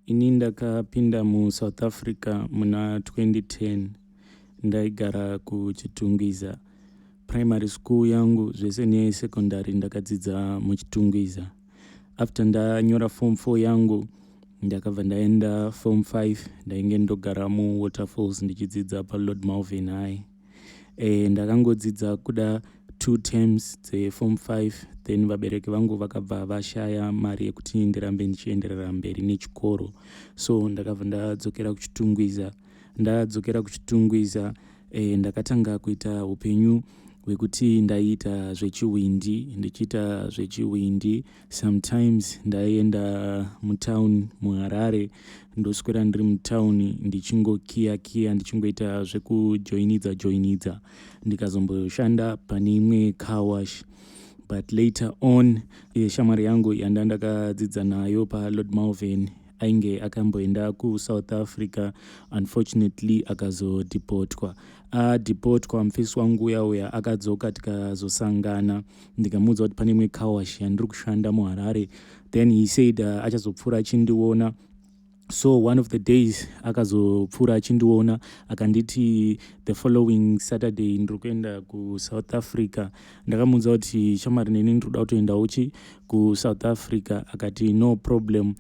Ini ndakapinda muSouth Africa muna 2010. Ndaigara kuChitungwiza. Primary school yangu zvese nesecondary ndakadzidza muChitungwiza. After ndanyora form 4 yangu, ndakabva ndaenda form 5. Ndainge ndogara muWaterfalls, ndichidzidza paLord Malvern High. Ndakangodzidza kuda two terms dzeform 5, then vabereki vangu vakabva vashaya mari yekuti ndirambe ndichienderera mberi nechikoro, so ndakabva ndadzokera kuChitungwiza. Ndadzokera kuChitungwiza, ndakatanga kuita upenyu hwekuti ndaiita zvechihwindi. Ndichiita zvechihwindi, sometimes ndaienda mutown muHarare, ndoswera ndiri mutauni ndichingokiya kiya, ndichingoita zvekujoinidza joinidza. Ndikazomboshanda pane imwe car wash, but later on shamwari yangu yanda ndakadzidza nayo paLord Malvern ainge akamboenda kuSouth Africa. Unfortunately akazodhipotwa. Adhipotwa, mufesi wangu uya uya akadzoka, tikazosangana. Ndikamuudza kuti pane imwe car wash yandiri kushanda muHarare. Then he said achazopfuura achindiona. So one of the days akazopfuura achindiona, akanditi the following Saturday ndiri kuenda kuSouth Africa. Ndakamuudza kuti shamwari, neni ndiri kuda kutoendawo chi kuSouth Africa. Akati no problem.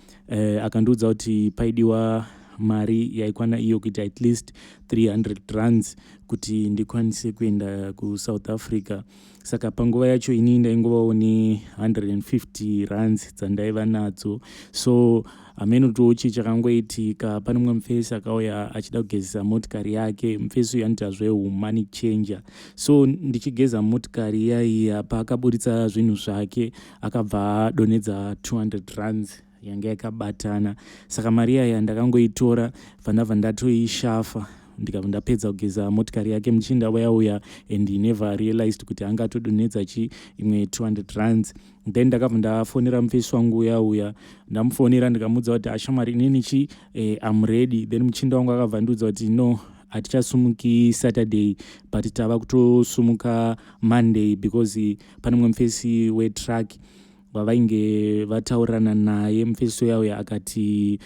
Akandiudza kuti paidiwa mari yaikwana iyo kuita at least 300 rands kuti ndikwanise kuenda kuSouth Africa. Saka panguva yacho ini ndaingovawo ne150 rands dzandaiva nadzo. So hameno tochi chakangoitika, pane mumwe mufesi akauya achida kugezesa motikari yake. Mufesi uyu anoita zvehumoney changer. So ndichigeza motikari iyaiya, paakaburitsa zvinhu zvake, akabva adonhedza 200 rands yanga yakabatana. Saka mari iyaya ndakangoitora, bva ndabva ndatoishafa, ndikabva ndapedza kugeza motikari yake. Muchinda uya uya, and he never realized kuti anga atodonhedza chi imwe 200 rands. Then ndakabva ndafonera mufesi wangu uya uya. Ndamufonera, ndikamuudza kuti ashamwari, inini chi am ready. Then muchinda wangu akabva ndiudza kuti no, hatichasumuki Saturday, but tava kutosumuka Monday, because pane mumwe mufesi wetruck vavainge vataurirana naye. Mufesi uya uya akati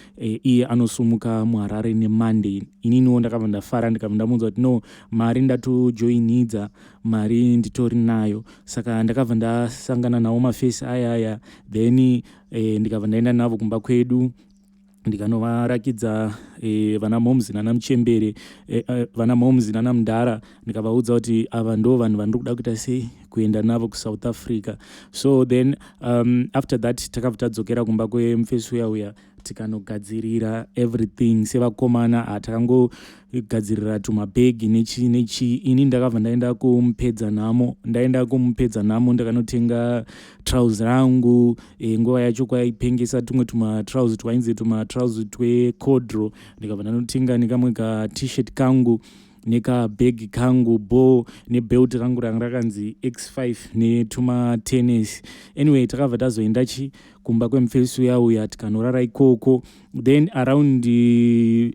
iye anosumuka muHarare neMonday. Ininiwo ndakabva ndafara, ndikabva ndamuudza kuti no, mari ndatojoinidza, mari nditori nayo. Saka ndakabva ndasangana nawo mafesi aya aya, then ndikabva ndaenda navo kumba kwedu, ndikanovarakidza vana moms nana muchembere, vana moms nana mudhara. Ndikavaudza kuti ava ndo vanhu vandiri kuda kuita sei, kuenda navo kuSouth Africa. So then after that takabva tadzokera kumba kwemufesi uya uya, tikanogadzirira everything sevakomana. Takangogadzirira tumabhegi nechi nechi. Ini ndakabva ndaenda kumupedza nhamo. Ndaenda kumupedza nhamo, ndakanotenga trouser rangu. Nguva yacho kwaipengesa tumwe tumatrausi twainzi tumatrausi twecorduroy. Ndikabva ndanotenga nekamwe katshirt kangu nekabhegi kangu bo nebelt rangu ranga rakanzi X5 netumatennis. Anyway, takabva tazoenda chi kumba kwemufesi uya uya, tikanorara ikoko. Then around the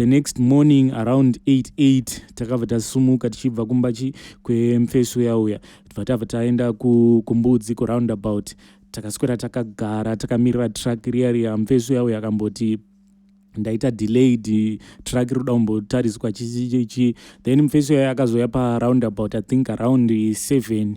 next morning around 88 takabva tasumuka tichibva kumba chi kwemufesi uya uya, tibva tabva taenda kuMbudzi kuroundabout. Takaswera takagara takamirira truck riya riya. Mufesi uya uya akamboti ndaita delayed, truck rinoda kumbotariswa chichichichi. Then mufesi uya akazouya paroundabout, I think around 7.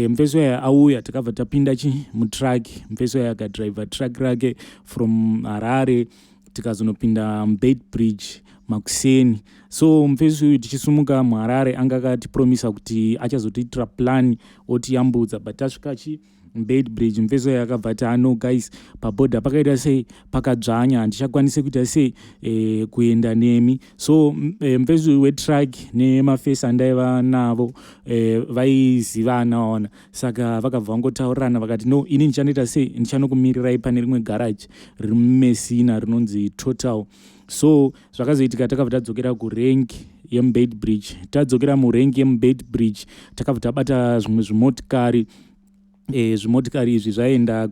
Mufesi uya auya, takabva tapinda chi mutruck. Mufesi uya akadhiraivha truck rake from Harare, tikazonopinda muBeitbridge makuseni. So mufesi uyu, tichisumuka muHarare, anga akatipromisa kuti achazotiitira plan otiyambudza, but tasvika chi Beitbridge, mufesi uyo akabva ati ano guys, pabhodha pakaita sei, pakadzvanya, handichakwanisi kuita sei, kuenda nemi. So mufesi uyu wetruck nemafesi andaiva navo vaizivana ona, saka vakabva vangotaurirana, vakati no, ini ndichanoita sei, ndichanokumirirai pane rimwe garaji riri muMessina rinonzi Total. So zvakazoitika, takabva tadzokera kurank yemuBeitbridge. Tadzokera murank yemuBeitbridge, takabva tabata zvimwe zvimotikari. Zvimotikari izvi zvaenda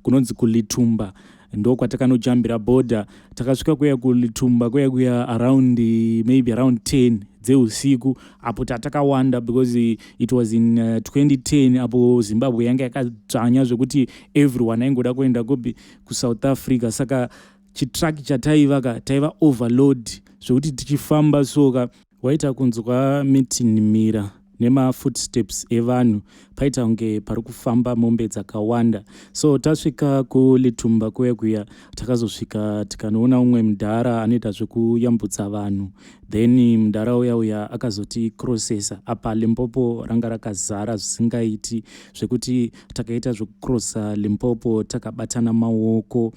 kunonzi kuLitumba. Ndokwatakanojambira border. Takasvika kuya kuLitumba kuya kuya around, maybe around 10 dzeusiku. Apo tatakawanda because it was in 2010, apo Zimbabwe yanga yakadzvanya zvekuti everyone aingoda kuenda kupi? KuSouth Africa. Saka chitruck chataiva ka, taiva overload zvekuti tichifamba soka, waita kunzwa mitinhimira nemafootsteps evanhu, paita kunge pari kufamba mombe dzakawanda. So tasvika kuLitumba kuya kuya, takazosvika tikanoona umwe mudhara anoita zvekuyambutsa vanhu. Then mudhara uya uya akazoticrossesa. Apa Limpopo ranga rakazara zvisingaiti, zvekuti takaita zvekucrossa Limpopo takabatana maoko.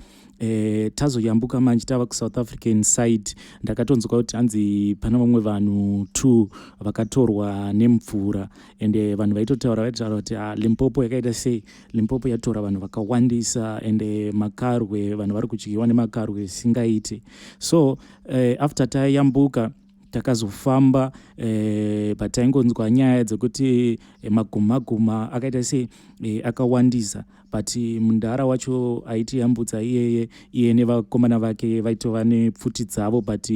Tazoyambuka manje tava kuSouth African side, ndakatonzwa kuti hanzi pana vamwe vanhu two vakatorwa nemvura. Ende vanhu vaitotaura, vaitaura kuti, ah, Limpopo yakaita sei, Limpopo yatora vanhu vakawandisa, ende makarwe, vanhu vari kudyiwa nemakarwe zvisingaiti. So after tayambuka, takazofamba, but taingonzwa nyaya dzekuti maguma guma akaita sei, akawandisa. But mundara wacho aitiyambutsa iyeye, iye nevakomana vake vaitova nepfuti dzavo, but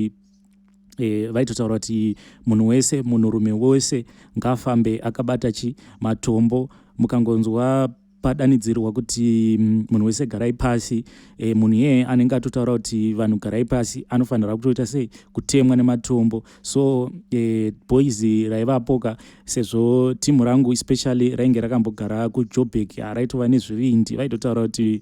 vaitotaura kuti munhu wese, munhurume wese ngaafambe akabata chi matombo. Mukangonzwa padanidzirwa kuti munhu wese garai pasi, munhu iyeye anenge atotaura kuti vanhu garai pasi anofanira kutoita sei? Kutemwa nematombo. So boys raivapoka, sezvo timu rangu especially rainge rakambogara kuJobek, raitova nezvivindi. Vaitotaura kuti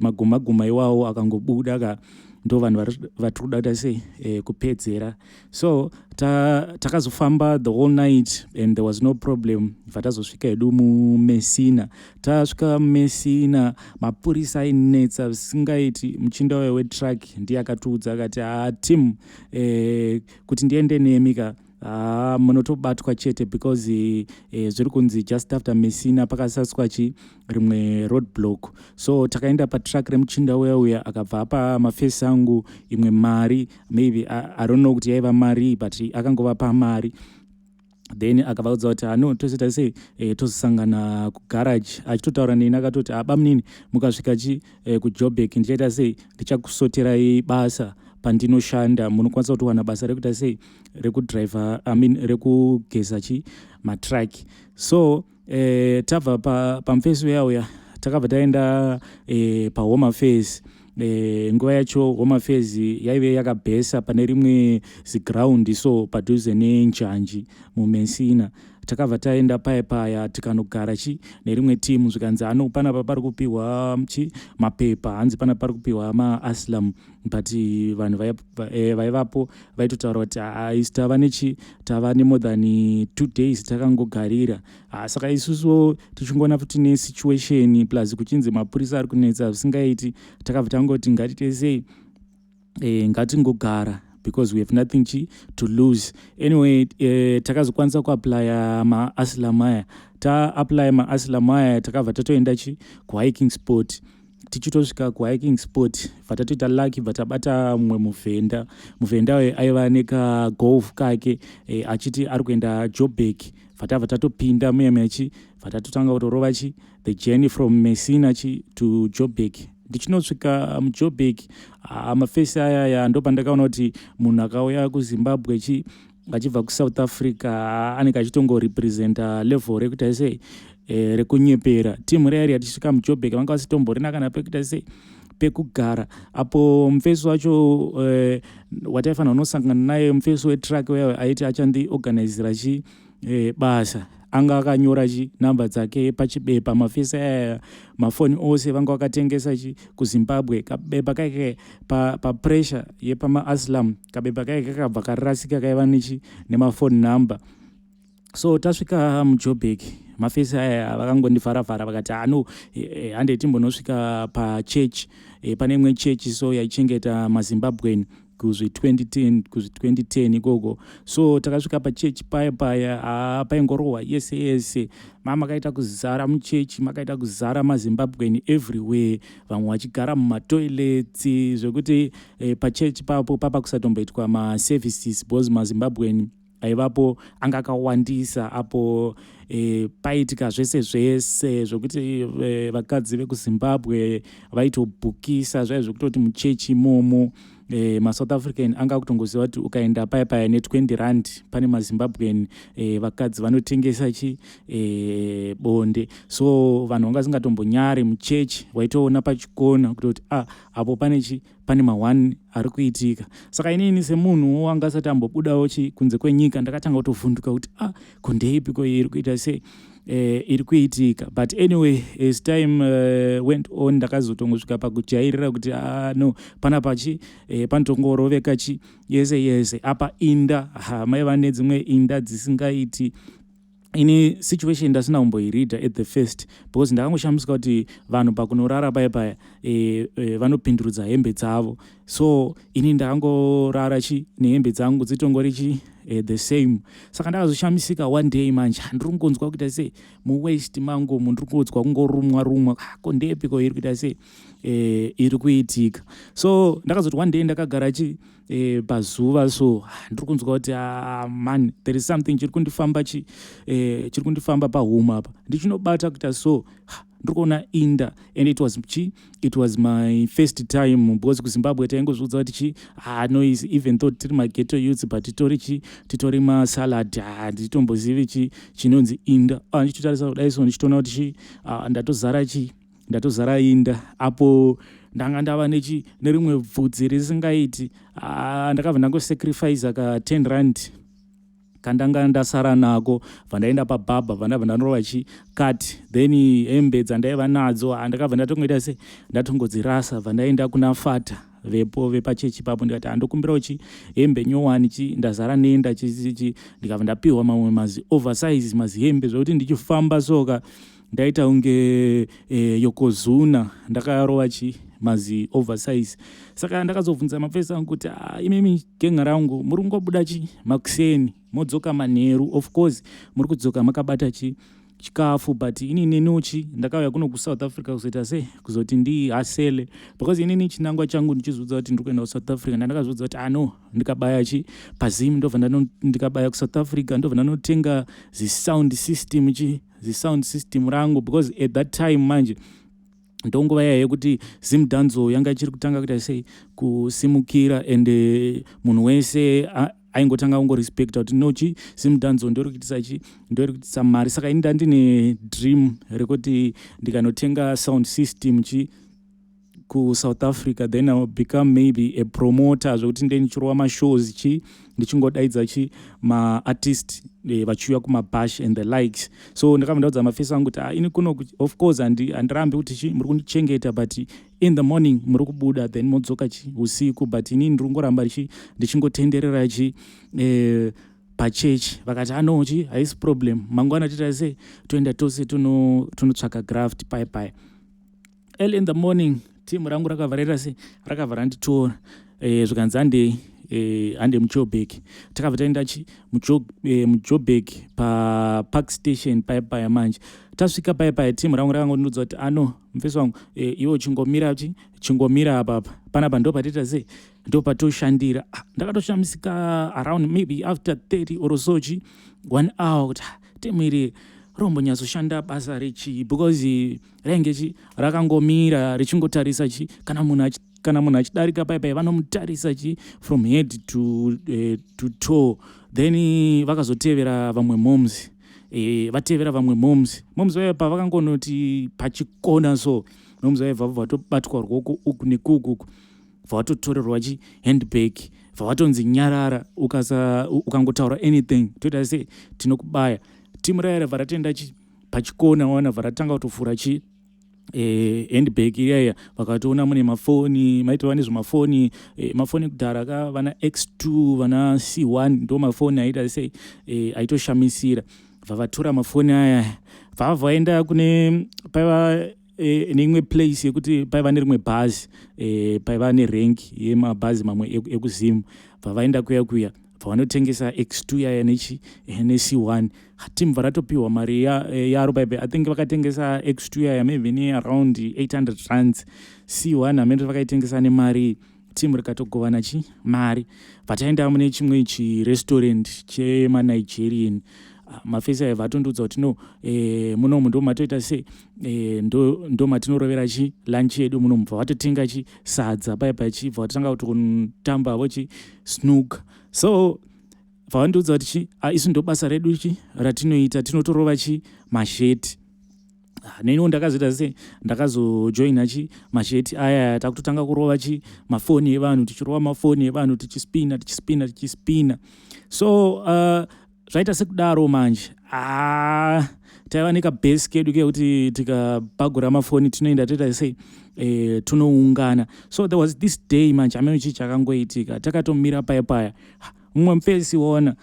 maguma guma iwawo akangobuda ka, ndo vanhu vatiri kuda kuita sei? Kupedzera. So takazofamba the whole night and there was no problem. Bva tazosvika hedu muMessina. Tasvika muMessina, mapurisa ainetsa zvisingaiti. Muchinda uyo wetruck ndiye akatiudza akati, "Ha, team, kuti ndiende nemi ka, haa, munotobatwa chete because zviri kunzi just after Messina pakasaswa chi rimwe road block." So takaenda patruck remuchinda uya uya, akabva apa mafesi angu imwe mari. Maybe I don't know kuti yaiva mari, but akangovapa mari. Then akavaudza kuti, "Ano tozoita sei? Tozosangana kugarage." Achitotaura neni akatoti, "Aba munini, mukasvika chi kuJobek, ndichaita sei? Ndichakusoterai basa pandinoshanda. Munokwanisa kutowana basa rekuita sei? Rekudriver, I mean, rekugeza chi matruck." So tabva pamufesi uya uya, takabva taenda paHome Affairs. Nguva yacho Home Affairs yaive yakabhesa pane rimwe ziground so padhuze nenjanji muMessina. Takabva taenda paya paya, tikanogara chi nerimwe timu. Zvikanzi, "Ano panapa pari kupiwa chi mapepa." Hanzi panapa pari kupiwa maasylum, but vanhu vaivapo vaitotaura kuti isu tava nechi tava nemore than 2 days takangogarira. Saka isusuwo tichingoona futi nesituation, plus kuchinzi mapurisa ari kunetsa zvisingaiti, takabva tangoti ngatite sei? Ngatingogara because we have nothing chi to lose anyway. Takazokwanisa kuapplya maasylum aya. Taapplya maasylum aya, takabva tatoenda chi kuhiking spot. Tichitosvika kuhiking spot, bva tatoita lucky, bva tabata mumwe muvhenda. Muvhenda uyo aiva nekaGolf kake, achiti ari kuenda Jobek. Bva tabva tatopinda muyamuya, bva tatotanga kutorova chi the journey from Messina chi to Jobek. Ndichinosvika muJobek, mafesi ayaya, ndo pandakaona kuti munhu akauya kuZimbabwe chi achibva kuSouth Africa anenge achitongorepresenta level rekuita sei? Rekunyepera. Timu riya riya, tichisvika muJobek, vanga vasitomborina kana pekuita sei? Pekugara. Apo mufesi wacho wataifanira kunosangana naye, mufesi wetruck uya aiti achandiorganizira chi basa, anga akanyora chi namba dzake pachibepa. Mafesi aya, mafoni ose vanga vakatengesa chi kuZimbabwe. Kabepa kaike papressure pa yepamaasylum, kabepa kaike kakabva karasika, kaiva nechi nemafoni number. So tasvika muJobek, mafesi aya vakangondivharavhara, vakati, "Ano hande timbonosvika pachurch." Pane imwe chechi so yaichengeta maZimbabwean kuzvi2010, kuzvi2010 ikoko. So takasvika pachechi paya paya, paingorohwa yese yese. Makaita kuzara muchechi, makaita kuzara maZimbabwean everywhere, vamwe vachigara mumatoilets, zvekuti pachechi papo papa kusatomboitwa maservices because maZimbabwean Aivapo anga akawandisa apo paiitika zvese zvese zvokuti vakadzi vekuZimbabwe vaitobhukisa zvaiva zvekutoti muchechi imomo maSouth African anga akutongoziva kuti ukaenda paya paya ne20 rand pane maZimbabwean vakadzi vanotengesa chi bonde. So vanhu vanga vasingatombonyari muchechi, waitoona pachikona kutoti ah, apo pane chi pane ma1 ari kuitika. Saka inini semunhu anga asati ambobudawo chi kunze kwenyika, ndakatanga kutovhunduka kuti ah, ko ndeipiko iri kuita sei iri kuitika? But anyway, as time went on, ndakazotongosvika pakujairira kuti ah, no, panapa chi panotongoroveka chi yese yese apa. Inda ha, maiva nedzimwe inda dzisingaiti. Ini situation ndasina kumboireada at the first because ndakangoshamisika kuti vanhu pakunorara paya paya vanopindurudza hembe dzavo. So ini ndakangorara chi nehembe dzangu dzitongori chi the same. Saka ndakazoshamisika one day manje ndiri kungonzwa kuita sei muwaist mangu, ndiri kunzwa kungorumwa rumwa. Ko ndepiko iri kuita sei iri kuitika? So ndakazoti one day ndakagara chi pazuva, so ndiri kunzwa kuti ah, man, there is something chiri kundifamba chi chiri kundifamba pahuma apa. Ndichinobata kuita so, ndiri kuona inda, and it was chi it was my first time because kuZimbabwe taingozviudza kuti chi ah, no, even though tiri maghetto youths, but titori chi titori masalad. Ah, ndichitombozivi chi chinonzi inda. Ah, ndichitotarisa kudai so, ndichitoona kuti chi ah, ndatozara chi ndatozara inda. Apo ndanga ndava nechi nerimwe bvudzi risingaiti. Ah, ndakabva ndangosacrifice ka 10 rand kandanga ndasara nako, bva ndaenda pabarber, bva ndabva ndanorova chi cut. Then hembe dzandaiva nadzo ndakabva ndatongoita se ndatongodzirasa. Bva ndaenda kuna fata vepo vepachechi ipapo, ndikati handokumbirawo chi hembe nyowani chi ndazara nenda chichi. Ndikabva ndapiwa mamwe mazi oversize mazihembe zvokuti ndichifamba soka ndaita kunge Yokozuna. Ndakarova chi mazi oversize. Saka ndakazobvunza mapfesi angu kuti ah, imimi genga rangu muri kungobuda chi makuseni, modzoka manheru. Of course muri kudzoka makabata chi chikafu, but inini nenochi ndakauya kuno kuSouth Africa kuzoita sei? Kuzoti ndihasele, because inini chinangwa changu ndichizviudza kuti ndiri kuenda kuSouth Africa, ndandakazviudza kuti ano ah, ndikabaya chi paZim, ndobva ndikabaya kuSouth Africa, ndobva ndanotenga zisound system chi zisound system rangu, because at that time manje ndonguva iya yekuti Zimdancehall yanga ichiri kutanga kuita sei kusimukira, and munhu wese aingotanga kungorespecta kuti nochi Zimdancehall ndori kuitisa chi ndori kuitisa mari. Saka ini ndandine dream rekuti ndikanotenga sound system chi kuSouth Africa, then I will become maybe a promoter, zvekuti nde ndichirova mashows chi ndichingodaidza chi maartist vachiuya kumabash and the likes. So ndakabva ndaudza mafesi angu kuti ah, ini kuno of course handirambi kuti chi muri kundichengeta, but in the morning muri kubuda, then modzoka chi usiku, but inini ndiri kungoramba chi ndichingotenderera chi pachechi. Vakati anochi ah, haisi problem, mangwana toita sei, toenda tose tonotsvaka graft pai pai. Early in the morning timu rangu rakabva raita sei, rakabva randitora zvikanzi handei hande muJoburg. Takabva taenda chi muJoburg paPark Station paya paya. Manje tasvika paya paya, timu rangu rakangondiudza kuti ano mufesi wangu iwe uchingomira chi chingomira apapa panapa, ndo patiita sei, ndo patoshandira. Ah, ndakatoshamisika around maybe after 30 or so chi one hour kuti ah, timu iri rombonyatsoshanda basa rechii? Because rainge chi rakangomira richingotarisa chi kana munhu achidarika pai pai, vanomutarisa chi from head to toe. Then vakazotevera vamwe moms vatevera vamwe moms. Moms vaiva pavakangonoti pachikona, so moms vaibva vatobatwa ruoko uku nekuku, bva vatotorerwa chi handbag, bva vatonzi nyarara, ukasa ukangotaura anything toita sei, tinokubaya. Timu raya rabva ratenda chi pachikona wana, bva ratanga kutofura chi handbag iyaya. Vakatoona mune mafoni, maitova nezvemafoni mafoni kudhara ka, vana X2, vana C1, ndo mafoni aita sei aitoshamisira. Bva vatora mafoni aya, bva vaenda kune paiva neimwe place yekuti paiva nerimwe bhazi paiva nerank yemabhazi mamwe ekuZimu. Bva vaenda kuya kuya, bva vanotengesa X2 yaya nechi neC1. Timu bva ratopiwa mari yaro paipai. I think vakatengesa X2 yaya maybe nearound 800 rands, C1 hamene vakaitengesa nemari. Team rikatogovana chi mari, bva mune chimwe chirestaurant chemaNigerian. Ah, mafesi aibva atondiudza kuti no, munomu ndo matoita se ndo matinorovera chi lunch yedu munomu. Bva vatotenga chi sadza paya pachibva vatotanga kutotamba chi snooker. So bva vandiudza kuti chi, ah, isu ndo basa redu chi ratinoita, tinotorova chi masheti. Ah, neniwo ndakazoita se ndakazojoina chi masheti aya. Takutotanga kurova chi mafoni evanhu, tichirova mafoni evanhu, tichispina, tichispina, tichispina. So zvaita sekudaro manje. Ah, taiva nekabhesi kedu kekuti tikabhagura mafoni tinoenda toita sei, tonoungana. So there was this day manje, ameno chii chakangoitika, takatomira paya paya, mumwe mufesi waona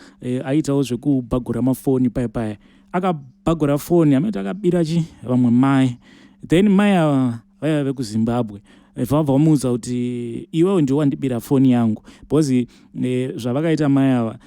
aitawo zvekubhagura mafoni paya paya, akabhagura foni, amene akabira chi vamwe mai. Then mai ava vaiva vekuZimbabwe, vabva vamuudza kuti iwewe ndiwe wandibira foni yangu, because zvavakaita mai ava,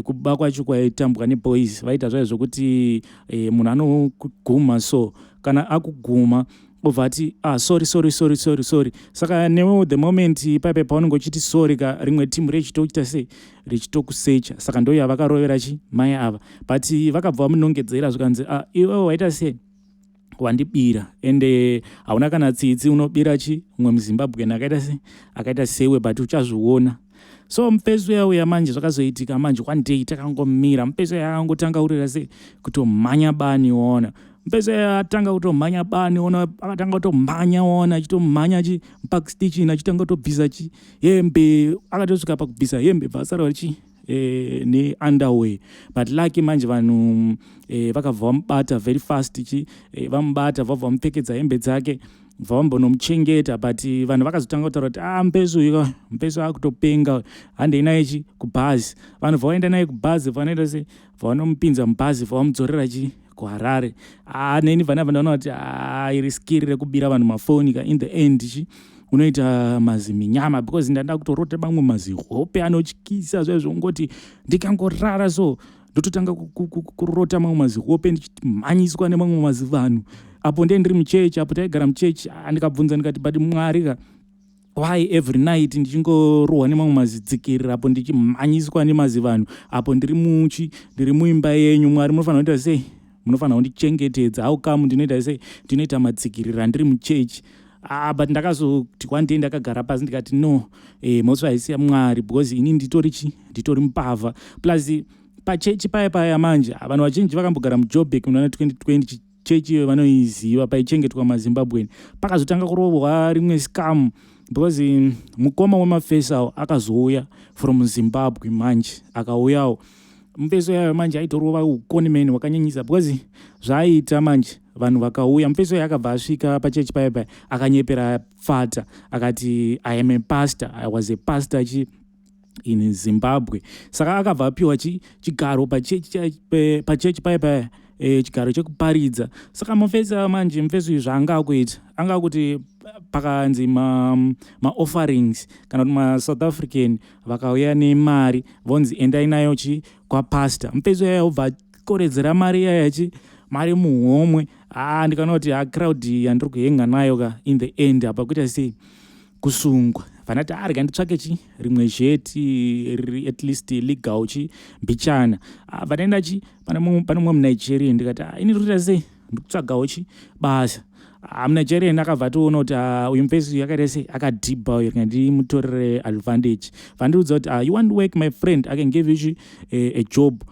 kuba kwacho kwaitambwa neboys, vaita zvaivo zvokuti munhu anoguma, so kana akuguma obva ati, "Ah, sorry, sorry, sorry, sorry, sorry." Saka newewo the moment paipai paunenge uchiti sorry ka, rimwe timu richitoita sei, richitokusecha. Saka ndo yavakarovera chi mai ava, but vakabva vamunongedzera zvikanzi, "Ah, iwewe waita sei, wandibira, ende hauna kana tsitsi, unobira chi mumwe muZimbabwen akaita se akaita sewe, but uchazviona." So mufesi uya uya manje, zvakazoitika manje, one day takangomira, mufesi uya akangotanga kurira sei, kutomhanya bani. Waona mufesi uya atanga kutomhanya bani, ona akatanga kutomhanya, waona achitomhanya chi muPark Station, achitanga kutobvisa chi hembe, akatosvika pakubvisa hembe, bva asara chi neunderwear. But lucky manje vanhu vakabva vamubata very fast chi, vamubata, vabva vamupfekedza hembe dzake, bva vambonomuchengeta. But vanhu vakazotanga kutaura kuti, "A ah, mufesi uyu, mufesi akutopenga, handei naye chi kubhazi." Vanhu vavaenda naye kubhazi, vanoita se vanomupinza mubhazi, vavamudzorera chi kuHarare. Ah, neni bva ndabva ndaona kuti a iri skiri rekubira vanhu mafoni ka, in the end chi unoita maziminyama, because ndanda kutorota mamwe mazihope anotyisa zvaizvo, ngoti ndikangorara so ndototanga kurota mamwe mazihope ndichimhanyiswa nemamwe mazivanhu. Apo ndee ndiri muchechi, apo taigara muchechi. Ah, ndikabvunza ndikati, "But Mwari ka, why every night ndichingorohwa nemamwe mazidzikirira, apo ndichimhanyiswa nemazivanhu, apo ndiri muchi ndiri muimba yenyu? Mwari, munofanira kuita sei, munofanira kundichengetedza. How come ndinoita sei, ndinoita madzikirira ndiri muchechi?" Ah, but ndakazoti one day ndakagara pasi ndikati, "No, mhosva haisi yaMwari, because ini nditori chi nditori mupavha." Plus pachechi paya paya manje, vanhu vazhinji vakambogara muJobek muna 2020, chechi iyo vanoiziva, paichengetwa maZimbabwen. Pakazotanga kurohwa rimwe scam, because mukoma wemafesawo akazouya from Zimbabwe manje, akauyawo mufeso yayo manje, aitorova uconman hwakanyanyisa, because zvaaita manje, vanhu vakauya, mufeso yayo akabva asvika pachechi paya paya, akanyepera fata akati, "I am a pastor, I was a pastor chi in Zimbabwe." Saka akabva apiwa chigaro pachechi paya paya, chigaro chekuparidza. Saka mufesi manje, mufesi uyu zvaanga akuita, anga kuti pakanzi maofferings ma kana kuti maSouth African vakauya nemari, vonzi endai nayo chi kwapastor, mufesi uya obva akoredzera mari iyaya chi mari muhomwe. A ndikaona kuti ha, crowd yandiri kuhenga nayo ka, in the end apa kuita sei, kusungwa. Vanati arega nditsvake chi rimwe zheti riri at least legal chi mbichana. Vanoenda chi pane mumwe muNigerian, ndikati, "Ini ndiri kuita sei, ndikutsvagawo chi basa." MuNigerian akabva atoona kuti uyu mufesi uyu akaita sei, akadhibha uyu, rega ndimutorere advantage. Vandiudza kuti, "You want work, my friend? I can give you chi a job."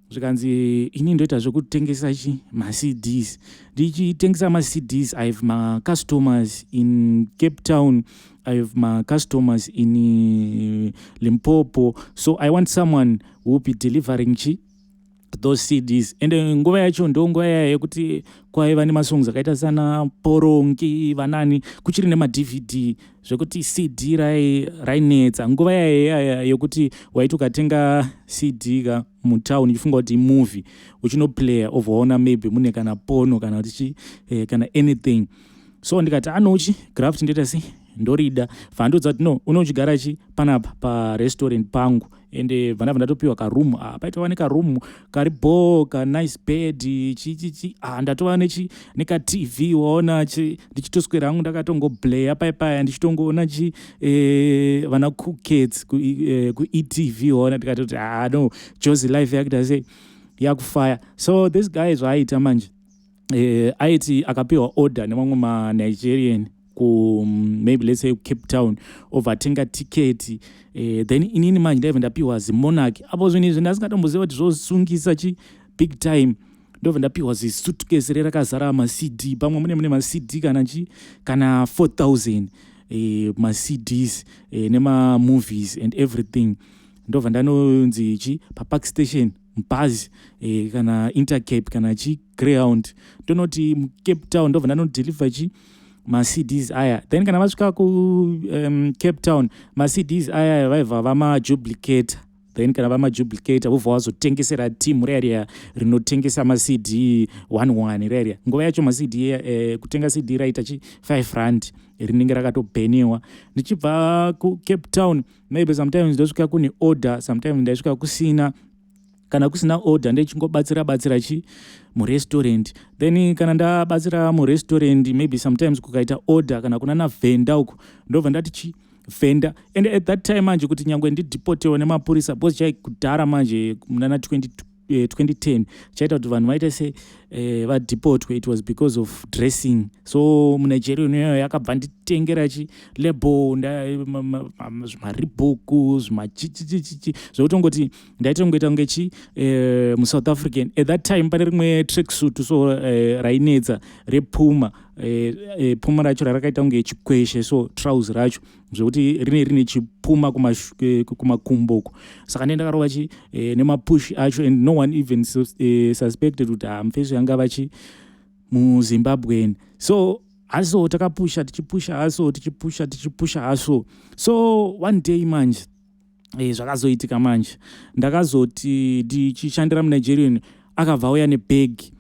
Zvikanzi, "Ini ndoita zvekutengesa chi maCDs, ndichitengesa maCDs. I have macustomers in Cape Town, I have macustomers in Limpopo, so I want someone who will be delivering chi those CDs." Ende nguva yacho ndo nguva yaya yekuti kwaiva nemasongs akaita sana Porongi, vanani, kuchiri nemaDVD, zvekuti CD rainetsa nguva yaya yekuti waiti ukatenga CD ka mutown uchifunga kuti imovie, uchinoplaya, obvaona maybe mune kana porno kana kuti chi kana anything. So ndikati anochi graft, ndoita sei, Ndorida. Vandiudza kuti, "No, unochigara chi panapa parestaurant pangu." Ende bva ndabva ndatopiwa karoom. Ah, paitova nekaroom kari bo, kanice bed, chichichi. Ah, ndatova nechi nekaTV, waona chi, ndichitoswera hangu ndakatongobleya paipaya, ndichitongoona chi vana Cool Cats kuETV, waona. Ndikatoti, "Ah, no, Jozi life yakuita sei, yakufaya." So this guy, zvaaita manje, aiti akapiwa order nemamwe maNigerian ku maybe, let's say, Cape Town, obva atenga tiketi. Then inini manje ndaibva ndapiwa zimonarch. Apo zvinhu izvi ndasingatomboziva kuti zvosungisa chi big time. Ndobva ndapiwa zisuitcase rerakazara maCD. Pamwe mune maCD kana chi kana 4000 maCDs nemamovies and everything. Ndobva ndanonzi chi paPark Station mubhazi, kana Intercape kana chi Greyhound, ndonoti muCape Town, ndobva ndanodeliver chi maCDs aya. Then kana vasvika kuCape Town, maCDs aya vaibva vamaduplicata. Then kana vamaduplicata, vobva vazotengesera timu riya riya rinotengesa maCD 11 riya riya. Nguva yacho maCD, kutenga CD raita chi 5 rand, rinenge rakatobheniwa. Ndichibva kuCape Town, maybe sometimes ndosvika kune order, sometimes ndaisvika kusina. Kana kusina order, ndechingobatsira batsira chi murestaurant. Then kana ndabatsira murestaurant, maybe sometimes kukaita order kana kuna navhenda uko, ndobva ndati chi vhenda. And at that time manje, kuti nyangwe ndidhipotewo nemapurisa, because chai kudhara manje munana 2010, chaita kuti vanhu vaite se vadhipotwe, it was because of dressing. So muNigeria iyoyo yakabva nditengera chi label, zvimaReebok, zvimachichichichi, zvekutongoti ndaitongoita kunge chi muSouth African. At that time pane rimwe tracksuit so rainetsa rePuma. Puma racho rarakaita kunge chikweshe, so trouser racho zvekuti rine chipuma kumakumbo uko. Saka ndee ndakarova chi nemapush acho, and no one even suspected kuti hamufeso yangava chi muZimbabwean. So haso takapusha, tichipusha haso, tichipusha, tichipusha haso. So one day manje, zvakazoitika manje, ndakazoti ndichishandira muNigerian, akabva auya nebhegi.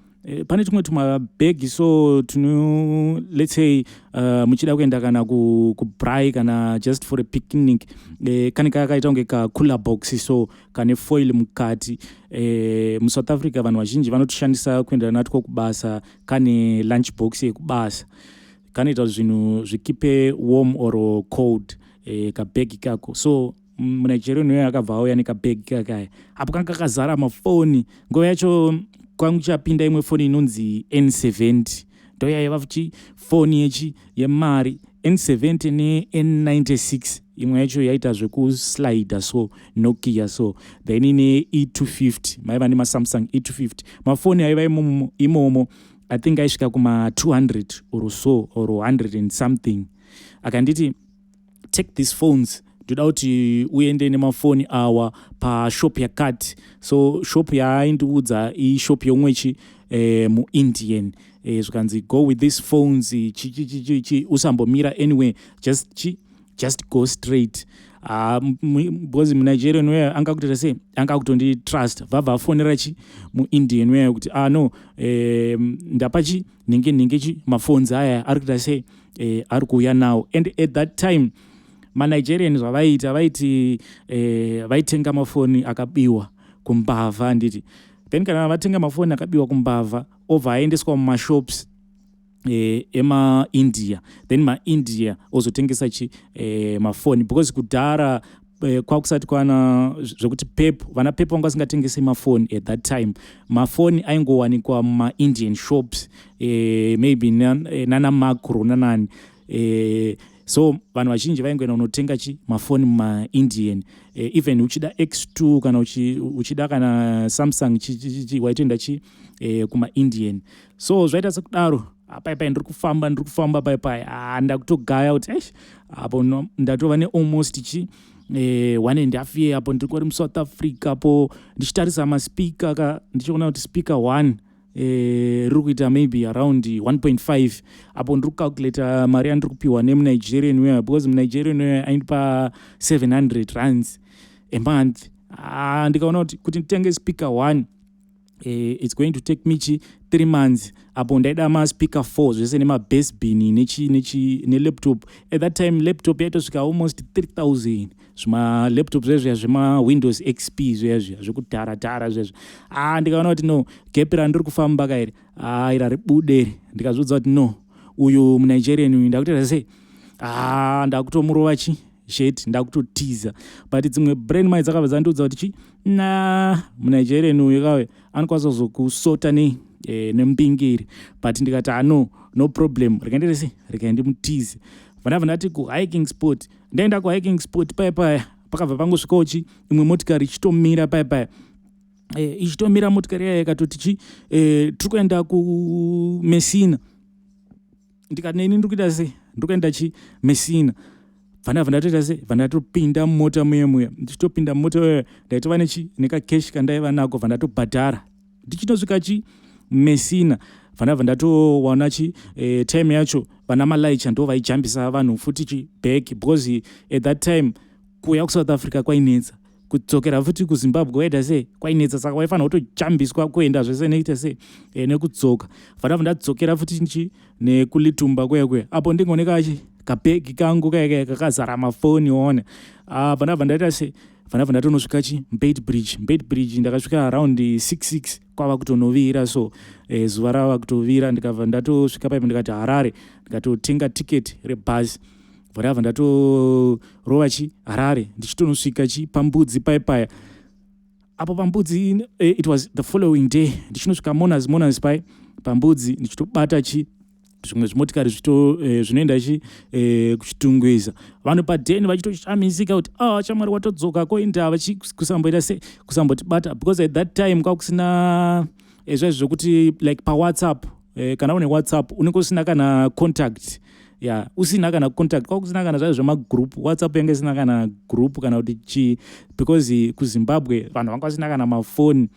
Pane tumwe tumabhegi so tino, let's say, muchida kuenda kana kubraai kana just for a picnic, kane kakaita kunge kacooler box so, kane foil mukati. MuSouth Africa vanhu vazhinji vanotishandisa kuenda natwo kubasa, kane lunch box yekubasa, kanoita kuti zvinhu zvikeepe warm or cold, kabhegi kako. So muNigerian uyo akabva auya nekabhegi kakaya. Apo kanga kakazara mafoni. Nguva yacho kwangu chapinda imwe foni inonzi N70, ndo yaiva chi foni yechi yemari, N70 neN96. Imwe yacho yaita zvekuslida so, Nokia so. Then ine E250, maiva nemaSamsung E250. Mafoni aiva imomo, I think aisvika kuma200 or so, or 100 and something. Akanditi, "Take these phones, ndoda kuti uende nemafoni awa pashop yakati." So shop yaaindiudza ishop yomwechi muIndian. Zvikanzi, "Go with these phones, chichichichi, usambomira anyway, just chi just go straight." Because muNigerian weyo anga kutoita sei, anga kutonditrust. Vabva afonera chi muIndian weyo kuti, "Ah, no, ndapa chi nhingi nhingi chi maphones aya, ari kuita sei, ari kuuya nawo." And at that time maNigerian zvavaiita, vaiti vaitenga mafoni akabiwa kumbavha, handiti? Then kana vatenga mafoni akabiwa kumbavha, obva aendeswa mumashops emaIndia. Then maIndia ozotengesa chi mafoni, because kudhara kwakusati kwana zvekuti Pep, vana Pep vanga vasingatengesi mafoni. At that time mafoni aingowanikwa mumaIndian shops, maybe nana Makro nanani. So vanhu vazhinji vaingoenda kunotenga chi mafoni mumaIndian. Even uchida X2 kana uchida kana Samsung chi, waitoenda chi kumaIndian. So zvaita sekudaro. Paipai ndiri kufamba, ndiri kufamba paipai, ah, ndakutogaya kuti eish, apo ndatova nealmost chi one and half year apo ndiri kuri muSouth Africa. Apo ndichitarisa maspeaker ka, ndichiona kuti speaker one riri kuita maybe around 1.5. Apo ndiri kucalculata mari yandiri kupiwa nemuNigerian weya, because muNigerian weya aindipa 700 rands a month. Ah, ndikaona kuti nditenge speaker one It's going to take me chi 3 months. Apo ndaida maspeaker 4 zvese nemabass bin nechi nechi nelaptop. At that time laptop yaitosvika almost 3000, zvimalaptop zvezviya zvemawindows XP zviya zviya zvekudhara dhara zvezvo. Ah, ndikaona kuti no, gap randiri kufamba kairi, ah, iri haribude iri. Ndikazviudza kuti no, uyu muNigerian uyu ndakutoita sei? Ah, ndakutomurova chi shet, ndakutotiza. But dzimwe brain mai dzakabva dzandiudza kuti chi na muNigerian uyu kawe anokwanisa kuzokusota nei nembingiri. But ndikati, ah, no, no problem, rekaendere sei, rekai ndimutize. Vandabva ndati kuhiking spot. Ndaenda kuhiking spot paya paya, pakabva pangosvikawo chi imwe motikari ichitomira paya paya, ichitomira motikari yaya, ikatoti chi tiri kuenda kuMessina. Ndikati, neni ndiri kuita sei? Ndiri kuenda chi Messina. Bva ndatoita sei? Bva ndatopinda mumota muye muya. Ndichitopinda mumota uye, ndaitova nechi nekakeshi kandaiva nako. Bva ndatobhadhara. Ndichitosvika chi Messina, bva ndabva ndatowana chi time yacho vana malaicha ndo vaijambisa vanhu futi chi back, because at that time kuuya kuSouth Africa kwainetsa, kudzokera futi kuZimbabwe kwaita sei? Kwainetsa. Saka waifanira kutojambiswa kuenda zvese nekuita sei, nekudzoka. Bva ndabva ndadzokera futi chi nekuLitumba kuya kuya. Apo ndingooneka chi kabhegi kangu kaya kaya kakazara mafoni one. Ah, bva ndabva ndaita sei? Bva ndabva ndatonosvika chi Beitbridge. Beitbridge ndakasvika around 66, kwava kutonovira. So zuva rava kutovira. Ndikabva ndatosvika paipo, ndikati Harare. Ndikatotenga tiketi rebhasi. Bva ndabva ndatorova chi Harare. Ndichitonosvika chi pambudzi paipaya apo pambudzi, it was the following day. Ndichinosvika monas monas pai pambudzi, ndichitobata chi zvimwe zvimotikari zvinoenda chi kuChitungwiza. Vanhu padheni vachitoshamisika kuti, ah, shamwari, watodzoka koindava kusamboita sei, kusambotibata? Because at that time kwakusina zvaizvo zvokuti like paWhatsApp, kana une WhatsApp unenge usina kana contact ya yeah, usina kana contact. Kwakusina kana zvaizvo zvemagroup. WhatsApp yange isina kana group kana kuti chii, because kuZimbabwe vanhu vanga vasina kana mafoni.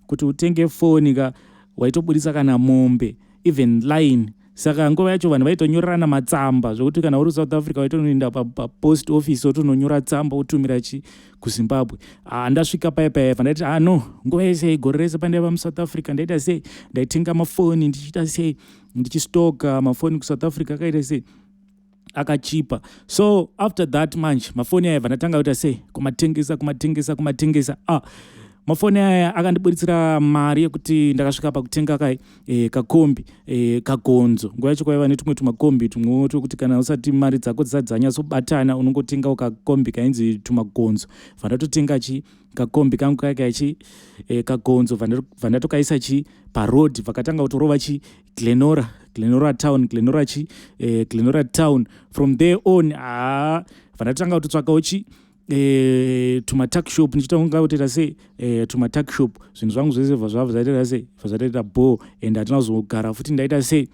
Kuti utenge foni ka, waitobudisa kana mombe, even line. Saka nguva yacho vanhu vaitonyorerana matsamba, zvokuti kana uri South Africa waitonoenda papost office, wotononyora tsamba, wotumira chi kuZimbabwe. Ah, ndasvika paya paya, vandati, ah, no, nguva yese, gore rese pandaiva muSouth Africa, ndaita sei? Ndaitenga mafoni, ndichiita sei, ndichistoka mafoni kuSouth Africa, akaita sei? Akachipa. So after that manje mafoni aya vandatanga kuita sei? Kumatengesa, kumatengesa, kumatengesa. Ah, mafoni aya akandibuditsira mari yekuti ndakasvika pakutenga kai kakombi, kagonzo. Nguva yacho kwaiva netumwe tumakombi tumwewo twekuti kana usati mari dzako dzisati dzanyatsobatana, unongotengawo kakombi kainzi tumagonzo. Vandatotenga chi kakombi kangu kaya kachi kagonzo. Vandatokaisa chi paroad, vakatanga kutorova chi Glenora, Glenora town, Glenora chi Glenora town. From there on, haa, vandatanga kutotsvakawo chi tumatuckshop, ndichitanga kutoita sei, tumatuckshop. Zvinhu zvangu zvese bva zvabva zvaita sei? Bva zvatoita bho. And hatina kuzogara futi. Ndaita sei?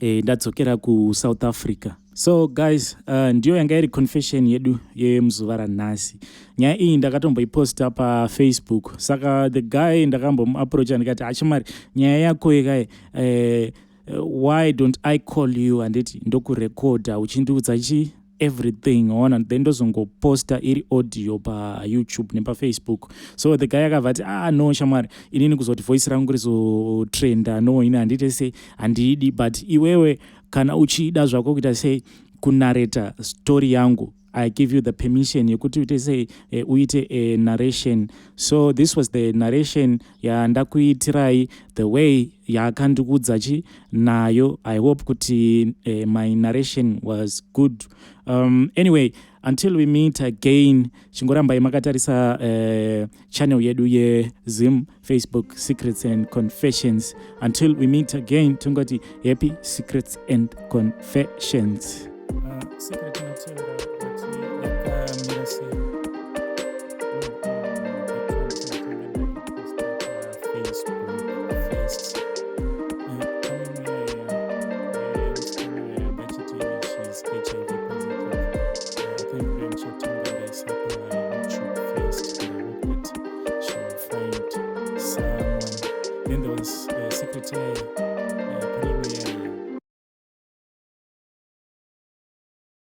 Ndadzokera kuSouth Africa. So guys, ndiyo yanga iri confession yedu yemuzuva ranhasi. Nyaya iyi ndakatomboiposta paFacebook. Saka the guy ndakambomuapproacha, ndikati, achimari nyaya yako ikai, why don't I call you, handiti ndokurekodha uchindiudza chi everything ona, then ndozongoposta iri audio paYouTube nepaFacebook. So the guy akabva ati, ah, no shamwari, inini kuzoti voice rangu rizotrenda, no, ini handite sei, handidi. But iwewe kana uchida zvako kuita sei, kunareta story yangu, I give you the permission yekuti uite sei, uite a narration. So this was the narration yandakuitirai, the way yaakandikudza chi nayo. I hope kuti my narration was good. Anyway, until we meet again, chingorambai makatarisa channel yedu yeZim Facebook Secrets and Confessions. Until we meet again, tongoti happy secrets and confessions. Secret inotevera kuti yakamira sei? Facebook first. Pane imwe musikana yangachiti she's HIV positive. I think ndichatanga ndaisa paYouTube first, and I hope that she will find someone. Then there was secretary.